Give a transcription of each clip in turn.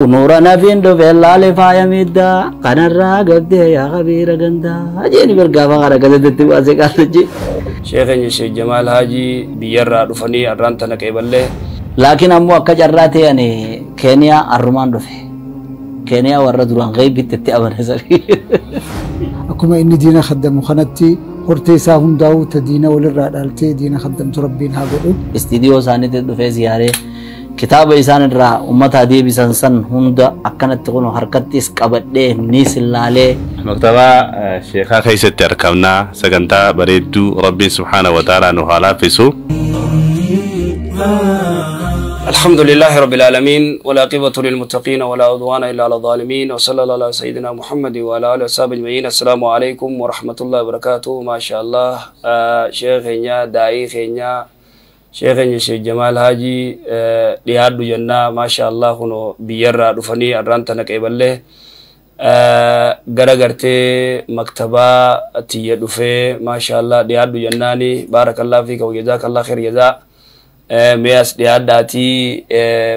Nuura nafiin dhufe laale faaya miidhaa kanarraa gabdee yaa kabiira gandaa jeeni gaafa kana gazeetti baasee qaallachi. Sheekh Sheekh Jamaal Haajii biyyarraa dhufanii arraan tana qeeballee. Laakiin ammoo akka carraa ta'e ani Keeniyaa arrumaan dhufe. Keeniyaa warra duraan gaybitti itti amane sanii. Akkuma inni diina khaddamu kanatti hortee isaa hundaa'u ta diina walirraa dhaaltee diina khaddamtu Rabbiin haa godhu. Istiidiyoo isaaniitti dhufee ziyaaree kitaaba isaan irraa ummata deebisan san hunda akkanatti kun harkattis qabadhee ni sillaalee. Maktabaa sheekaa keessatti argamnaa sagantaa bareedduu Rabbiin subhaana wa ta'ala nu haa laaffisu. الحمد لله رب العالمين والعاقبة للمتقين ولا عدوان إلا على الظالمين وصلى الله على سيدنا محمد وعلى آله وصحبه أجمعين. السلام عليكم ورحمة الله وبركاته. ما شاء الله شيخنا داعي خينا شيخنا شيخ جمال هاجي dhiyaadhu jennaa. ما شاء الله kuno biyyarraa dhufanii arraan tana qeeballee gara gartee maktabaa tiyya dhufee ما شاء الله dhiyaadhu jennaani. بارك الله فيك وجزاك الله خير جزاء. Mee as dhiyaadhaatii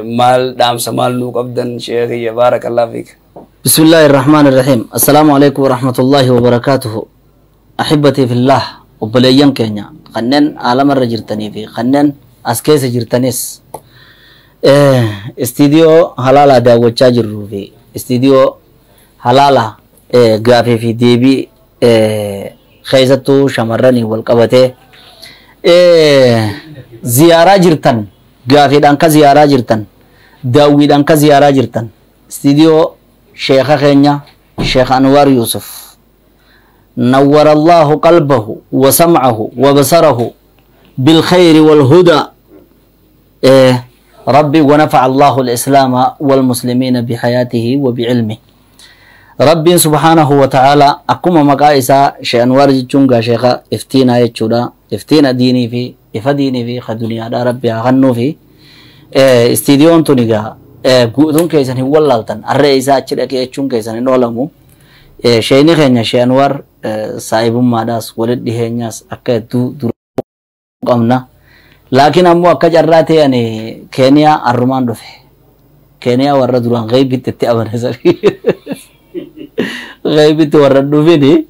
maal dhaamsa maal nuu qabdan sheekiyya? بارك الله فيك. بسم الله الرحمن الرحيم. السلام عليكم ورحمة الله وبركاته. أحبتي في الله، obboleeyyan keenya kanneen aalamarra jirtanii fi kanneen as keessa jirtanis, istiidiyoo halaalaa daawwachaa jirruu fi istiidiyoo halaalaa gaafii fi deebii keessattuu shamarranii wal qabatee ziyaaraa jirtan, gaafiidhaan ka ziyaaraa jirtan, daawwiidhaan ka ziyaaraa jirtan, istiidiyoo sheeka keenya Sheekh Anwaar Yuusuf نور الله قلبه وسمعه وبصره بالخير والهدى إيه ربي، ونفع الله الإسلام والمسلمين بحياته وبعلمه. ربي سبحانه وتعالى akkuma maqaa isaa Sheekh Anwaar jechuun gaa sheeka iftiinaa jechuudha. Iftiina diinii fi ifa diinii fi ka duniyaadha Rabbi haa kennuu fi istiidiyoon tun egaa guutuun keessan hin wallaaltan, harree isaa achi dhaqee jechuun keessan hin oolamu. Sheekni keenya Sheekh Anwaar saahibummaadhaas walitti dhiheenyaas akka hedduu dura qabna. Laakiin ammoo akka carraa ta'e ani Keeniyaa arrumaan dhufe. Keeniyaa warra duraan gaybitti itti amane sanii. Gaybitti warra dhufini.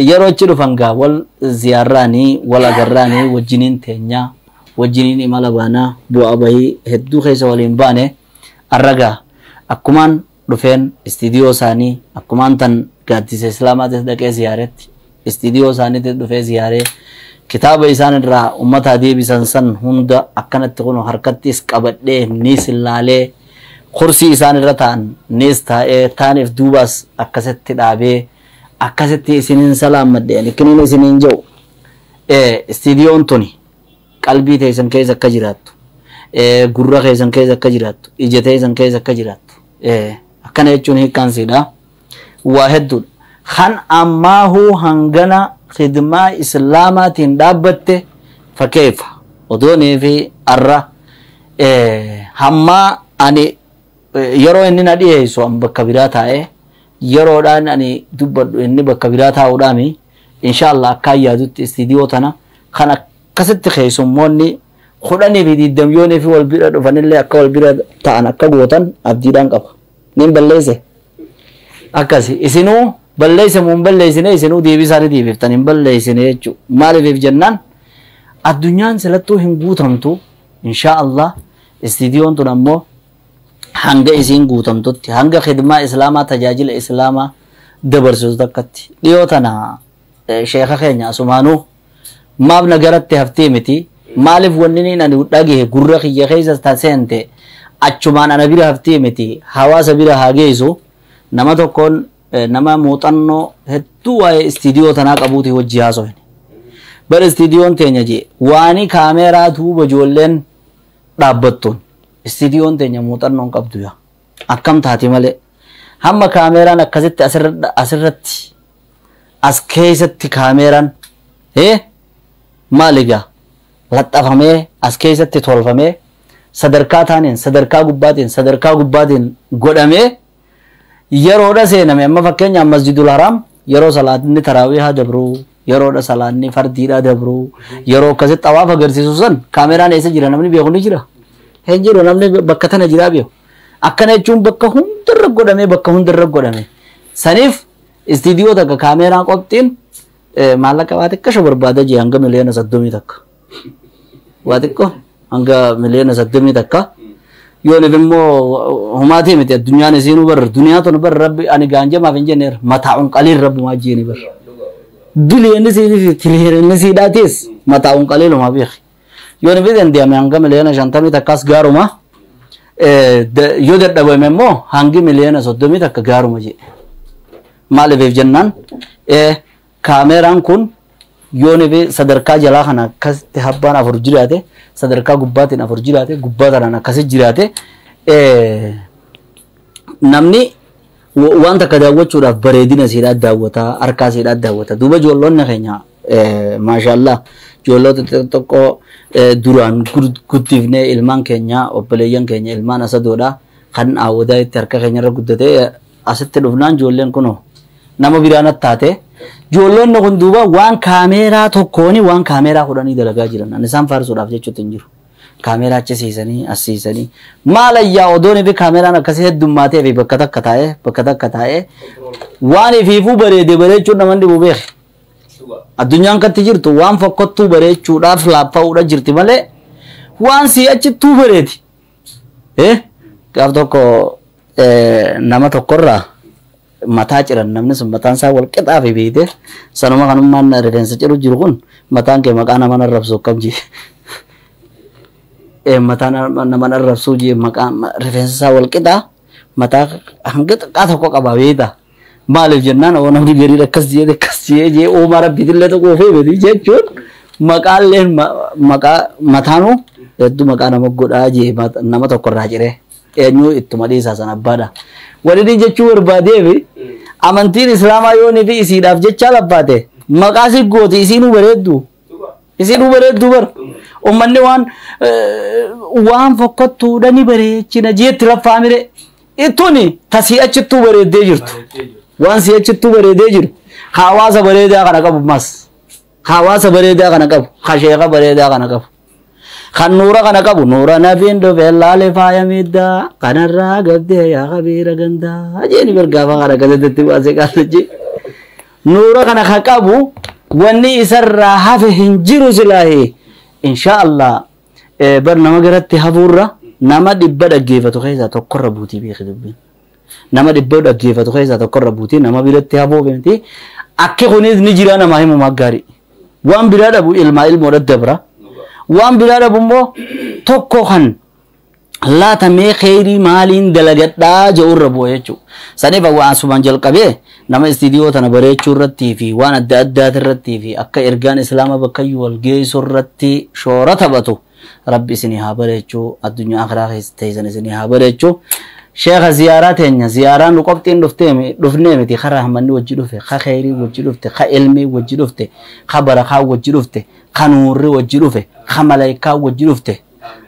Yeroo achi dhufan gaa wal ziyaarraanii wal agarraanii wajjiniin teenyaa wajjiniin imala baanaa bu'aa bahii hedduu keessa waliin baane. Arragaa akkumaan dhufeen istiidiyoo isaanii, akkumaan tan gaaddisa islaamaatis dhaqee ziyaaretti, istiidiyoo isaaniitti dhufee ziyaaree kitaaba isaan irraa ummata deebisan san hunda akkanatti kun harkattis qabadhee ni sillaalee, kursii isaan irra ta'an nis taa'ee taaniif duubaas akkasitti dhaabee akkasitti isiniin salaammadhe. Ani kiniin isiniin jedhu, istiidiyoon tuni qalbii teessan keessa akka jiraattu, gurra keessan keessa akka jiraattu, ija teessan keessa akka jiraattu. Akkana jechuun hiikkaan siidha waa hedduudha. Kan ammaahuu hangana khidmaa islaamaatiin dhaabbatte fakkeeffa odoonii fi arra hammaa ani yeroo inni na dhiyeessu an bakka biraa taa'ee, yeroodhaan ani dubbadhu inni bakka biraa taa'uudhaami. Insha Allah akkaan yaadutti istiidiyoo tana kan akkasitti keessummoonni 10 fi 20 yoonii fi wal bira dhufanillee akka wal bira ta'an akka gootan abdiidhaan qaba. Nin balleesse akkasi isinuu balleesse muun balleessine, isinuu deebii isaanii deebiftan hin balleessine jechuu. Maaliif jennaan addunyaan silattuu hin guutamtu. Insha Allah istiidiyoon tun ammoo hanga isiin guutamtutti, hanga khidmaa islaamaa tajaajila islaamaa dabarsitu takkatti dhiyoo tana sheeka keenya asumaanuu maaf nagaratti haftee miti. Maaliif wanni niin ani dhagahe gurra kiyya keessa ta seente achumaan ana bira haftee miti, hawaasa bira haa geessu. Nama tokkoon nama muuxannoo hedduu waa'ee istiidiyoo tanaa qabuuti wajji haasofne. Bar istiidiyoon teenya jee waani kaameeraa duuba ijoolleen dhaabbattuun istiidiyoon teenya muuxannoon qabdu yaa akkam taati malee hamma kaameeraan akkasitti asirratti as keessatti kaameeraan maal egaa laxxafamee as keessatti tolfamee sadarkaa taaniin sadarkaa gubbaatiin godhamee yeroodha seename. Amma fakkeenyaaf Masjidul Haraam yeroo salaanni taraawihaa dabruu, yeroodha salaanni fardiidha dabruu, yeroo akkasitti xawaaf agarsiisu san kaameraan eessa jira? Namni beeku ni jira? Hin jiru. Namni bakka tana jiraa beeku. Akkana jechuun bakka hundarra godhame bakka hundarra godhame. Saniif istiidiyoo takka kaameeraa qophiin maallaqa waa xiqqasho barbaada jee hanga 31 miliyoona. Waa xiqqoo hanga 31 miliyoona. Yoonif immoo humaatii miti addunyaan isiinuu bar duniyaa tun bar rabbi ani gaanjamaaf hin jenneer mataa'uun qaliil rabbumaa jeeni bar. Biliyeenni siif tiriliyoonni siidhaatis mataa'uun qaliilumaa beeki. Yoonif danda'ame hanga 51 miliyoona gaaruma. Yoo dadhabame immoo hangi 31 miliyoona gaaruma jedhe. Maaliif jennaan kaameeraan kun yoonif sadarkaa jalaa kana akkasitti habbaan afur jiraate sadarkaa gubbaatiin afur jiraate gubbaa tanaan akkasi jiraate namni waan takka daawwachuudhaaf bareedina siidhaa daawwataa harkaa siidhaa daawwata. Duuba ijoollonni keenya maashaallah ijoollota xixiqqoo duraan guddifnee ilmaan keenya obboleeyyan keenya ilmaan asadoodha kan awwadaa itti harka keenya irra guddatee asitti dhufnaan ijoolleen kunoo nama biraan taate ijoollonni kun duuba waan kaameeraa tokkooni waan kaameeraa 10 dalagaa jiran. Ani isaan faarsuudhaaf jechuutti hin jiru. Kaameeraa achi siisanii as siisanii maal ayyaa odoon fi kaameeraan akkasii heddummaatee fi bakka takka taa'ee bakka takka taa'ee waan ifiifuu bareede bareechuun naman dhibu beeki. Addunyaan katti jirtu waan fokkottuu bareechuudhaaf laaffa'uudha jirti malee waan sii achittuu bareedi. Gaaf tokko nama tokkorraa mataa ciran namni sun mataan isaa wal qixaa fi beeyte sanuma kanummaan rifeensa ciru jiru kun mataan kee maqaa nama arrabsu akkam jee. Mataa nama arrabsuu jee maqaa rifeensa isaa wal qixaa mataa hanga xiqqaa tokko qaba beeyta. Maaliif jennaan oo namni gariin akkas jee akkas jee jee uumaa rabbiitillee tokko ofii miti jechuun maqaalleen maqaa mataanuu hedduu maqaa nama godhaa jee nama tokkorraa ciree eenyu ittuma dhiisaa san abbaadha. Waliin jechuu barbaadeef amantiin islaamaa yoonii fi isiidhaaf jecha labbaate maqaa si gooti isiinuu bareeddu. Isiinuu bareeddu bar. Uummanni waan waan fokkottuudha ni bareechina jeetti laffaamire. Ittuni tasii achittuu bareeddee jirtu. Waan si achittuu bareedee jiru. Hawaasa bareedaa kana qabu mas. Hawaasa bareedaa kana qabu. Hasheeka bareedaa kana qabu. Kan nuura kana qabu nuura nabiin dhufe laale faaya miidhaa kanarraa gabdee yaa kabiira gandaa jeeni gargaafa kana gazeetti baasee qaalachi. Nuura kana ka qabu wanni isarraa hafe hin jiru silaahi. Insha Allah bar nama garatti hafuurra nama 100 dhaggeeffatu keessaa tokkorra buutii beeki dubbiin. Nama 100 dhaggeeffatu keessaa tokkorra buutii nama biratti hafuu miti. Akki kunis ni jira namaa himu gaarii. Waan biraa dhabu ilmaa ilmoo dabra. Waan biraa dhabu immoo tokko kan laatamee kheyrii maaliin dalagadhaa jedhurra bu'a jechuudha. Saniif waan asumaan jalqabee nama istiidiyoo tana bareechuu irrattii fi waan adda addaati irrattii fi akka ergaan islaama bakkayyuu wal geessu irratti shoora taphatu rabbi isinii haa bareechuu addunyaa akhiraa keessa teessan isinii haa bareechuu. Sheekha ziyaaraa teenya ziyaaraan nu qophiin dhufnee miti ka rahmanni wajji dhufe ka kheyrii wajji dhufte ka ilmii wajji dhufte ka barakaa wajji dhufte ka nuurri wajji dhufe ka malaayikaa wajji dhufte.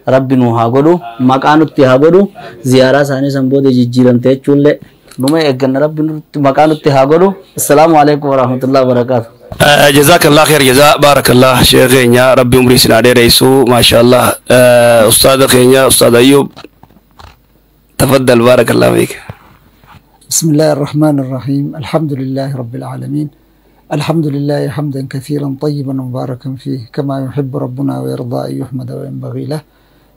Rabbi nu haa godhu maqaa nutti haa godhu ziyaaraa isaanii san booda jijjiiramte jechuullee numa eegganna rabbi nutti maqaa nutti haa godhu. Assalaamu alaikum warahmatullahi wabarakaatu. جزاك الله خير جزاء بارك الله شيخ يا ربي عمري سنة رئيسو ما شاء الله. أستاذ خينيا أستاذ أيوب تفضل بارك الله فيك. بسم الله الرحمن الرحيم. الحمد لله رب العالمين. الحمد لله حمدا كثيرا طيبا مباركا فيه كما يحب ربنا ويرضى أن يحمد وينبغي له،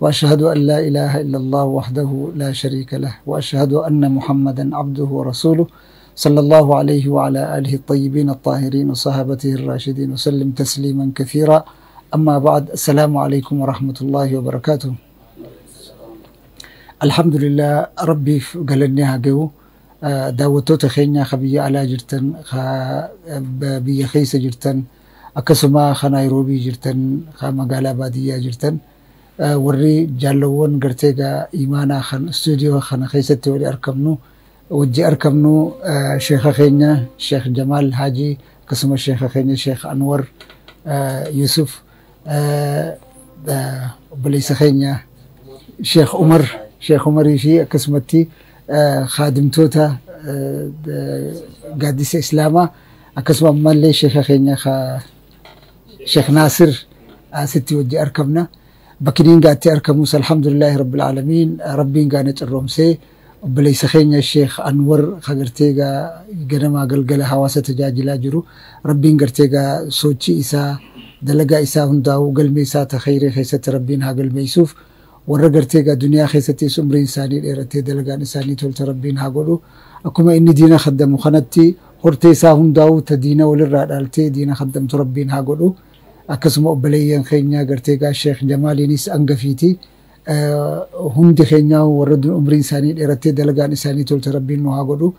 وأشهد أن لا إله إلا الله وحده لا شريك له، وأشهد أن محمدا عبده ورسوله صلى الله عليه وعلى آله الطيبين الطاهرين وصحابته الراشدين وسلم تسليما كثيرا. أما بعد، السلام عليكم ورحمة الله وبركاته. الحمد لله ربي قالني جو daawwattoota keenya ka biyya alaa jirtan ka biyya keessa jirtan akkasuma ka Naayiroobii jirtan ka magaalaa baadiyyaa jirtan warri jaallawwan gartee gaa imaanaa kan istuudiyoo kana keessatti wali argamnu wajji argamnu sheeka keenya Sheekh Jamaal Haajii akkasuma sheeka keenya Sheekh Anwar Yusuf obboleessa keenya Sheekh Umar Sheekh Umarii fi akkasumatti khadimtoota gaaddisa islaamaa akkasuma ammallee sheeka keenya Sheekh Naasir asitti wajji argamna. Bakki gaatti argamus alhamdulillahi rabbil aalamiin, rabbiin gaana cirroomsee obboleessa keenya Sheekh Anwar gartee gaa ganamaa galgala hawaasa tajaajilaa jiru, rabbiin gartee gaa sochii isaa, dalagaa isaa hundaa'uu galmee isaa ta khayrii keessatti rabbiin haa galmeessuuf. Warra gartee gaa duniyaa keessattis umriin isaanii dheeratee dalagaan isaanii tolta rabbiin haa godhu. Akkuma inni diina khaddamu kanatti hortee isaa hundaa'uu ta diina walirraa dhaaltee diina khaddamtu rabbiin haa godhu. Akkasuma obboleeyyan keenya gartee gaa Sheekh Jamaaliinis angafiiti. Hundi keenyaa warra umriin isaanii dheerattee dalagaan isaanii tolte rabbiin nu haa godhu.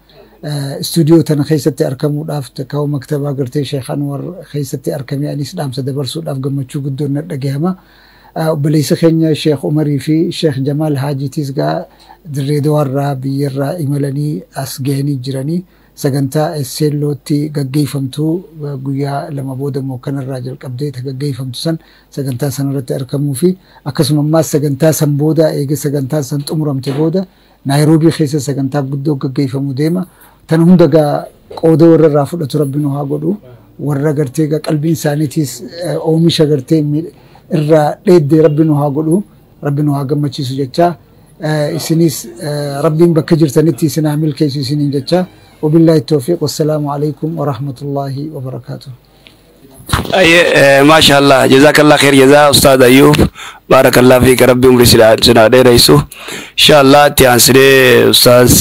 Istuudiyoo tana keessatti argamuudhaaf, takkaa'u maktabaa gartee Sheekh Anwar keessatti argamee anis dhaamsa dabarsuudhaaf gammachuu guddoon na dhagahama. Obboleessa keenya Sheekh Umarii fi Sheekh Jamaal Haajiitis gaa Dirree Dawaarraa biyyarraa imalanii as gahanii jiranii, sagantaa Seellootti gaggeeffamtu guyyaa 2 booda immoo kanarraa jalqabdee gaggeeffamtu san, sagantaa sanarratti argamuu fi akkasuma ammaas sagantaa san booda, eega sagantaa san xumuramte booda, Naayiroobii keessa sagantaa guddoo gaggeeffamu deema. Tan hunda gaa qooda warra irraa fudhatu rabbi nu haa godhu. Warra gartee gaa qalbiin isaaniitis oomisha gartee irraa dheeddee rabbi nu haa godhu. Rabbi nu haa gammachiisu jechaa. Isinis rabbiin bakka jirtanitti isin haa milkeessu isiniin jechaa. وبالله التوفيق، والسلام عليكم ورحمة الله وبركاته. أي ما شاء الله، جزاك الله خير جزاء أستاذ أيوب، بارك الله فيك، ربي عمري سنة رئيسه إن شاء الله. تيانسري أستاذ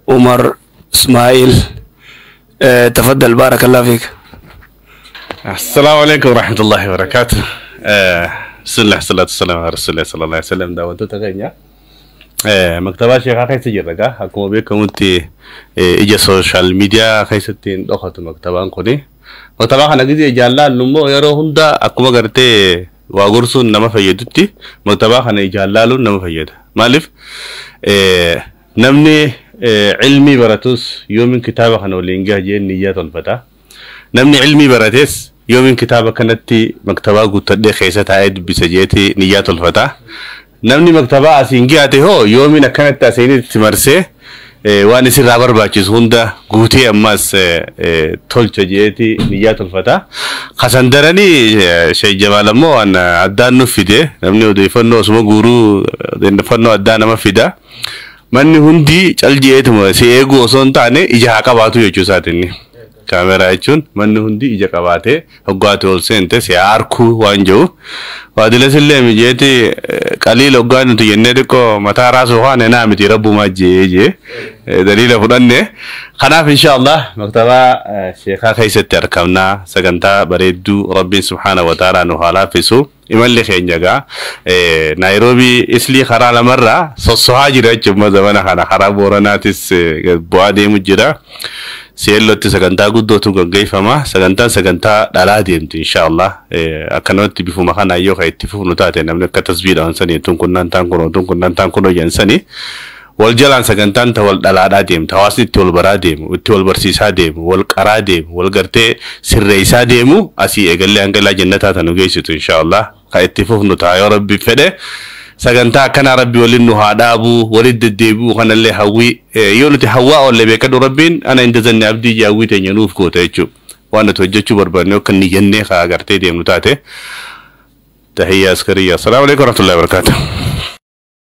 عمر إسماعيل، تفضل، بارك الله فيك. السلام عليكم ورحمة الله وبركاته. بسم الله، والصلاة والسلام على رسول الله صلى الله عليه وسلم. Daawwattoota keenya, maktabaa sheekaa keessa jirra. Gaa akkuma beekamutti ija social media keessatti hin dhokatu maktabaan kuni. Maktabaa kana gisee ijaan laallu immoo yeroo hunda akkuma gartee waa gorsuun nama fayyadutti maktabaa kana ijaan laaluun nama fayyada. Maaliif, namni ilmii baratus yoomin kitaaba kana waliin gaha jeen niyyaa tolfata. Namni ilmii barates yoomin kitaaba kanatti maktabaa guuttadhee keessa taa'ee dubbisa jeeti niyyaa tolfata. Namni maktabaa asiin gihate hoo yoomin akkanatti asiin itti marsee waan isirraa barbaachisu hunda guutee ammas tolcha jeeti niyyaa tolfata. Kasan daranii Sheekh Jamaal ammoo waan addaan nuuf fide, namni odeeffannoo osuma guuruu odeeffannoo addaa nama fida. Manni hundi cal jeetuma si eeguu osoo hin taane ija haa qabaatu jechuu isaatinni. Kaameraa jechuun manni hundi ija qabaatee hoggaate ol seente si harkuu waan jiru. Waadilas illee mijeeti qaliila hoggaa nuti jennee xiqqoo mataa raasuu waan naa miti, rabbumaa jee jee daliila fudhanne. Kanaaf insha Allah maktabaa sheekaa keessatti argamnaa, sagantaa bareedduu rabbiin subhaana wa ta'ala nu haa laaffisu. Imalli keenya gaa Naayiroobii Islii karaa lamarraa sossohaa jira jechuudha, zamana kana karaa Booranaatis bu'aa deemu jira. Seellotti sagantaa guddootu gaggeeffama. Sagantaan sagantaa dhalaa deemti insha Allah. Akkanumatti bifuma kanaan yoo kan itti fufnu taate, namni akka tasbiidhaan sanii tun kunnaan taan kunoo tun kunnaan taan kunoo jedhan sanii wal jalaan sagantaan ta wal dhalaadhaa deemtu, hawaasni itti wal baraa deemu, itti wal barsiisaa deemu, wal qaraa deemu, wal gartee sirreessaa deemu, asii eegallee hangalaa jannataa tanu geessitu insha Allah kan itti fufnu ta'a yoo rabbi fedhe. Sagantaa akkanaa rabbi waliin nu haa dhaabuu, walitti deddeebi'uu kanallee hawwii yoo nuti hawwaa oolle beekadhu, rabbiin ana hin dazanne abdii jee hawwii teenya nuuf goota jechuudha. Waan nuti hojjechuu barbaanne akka inni jennee kaa agartee deemnu taate. Tahiyyaa askariyaa. Assalaamu alaikum warahmatullahi wabarakatuh.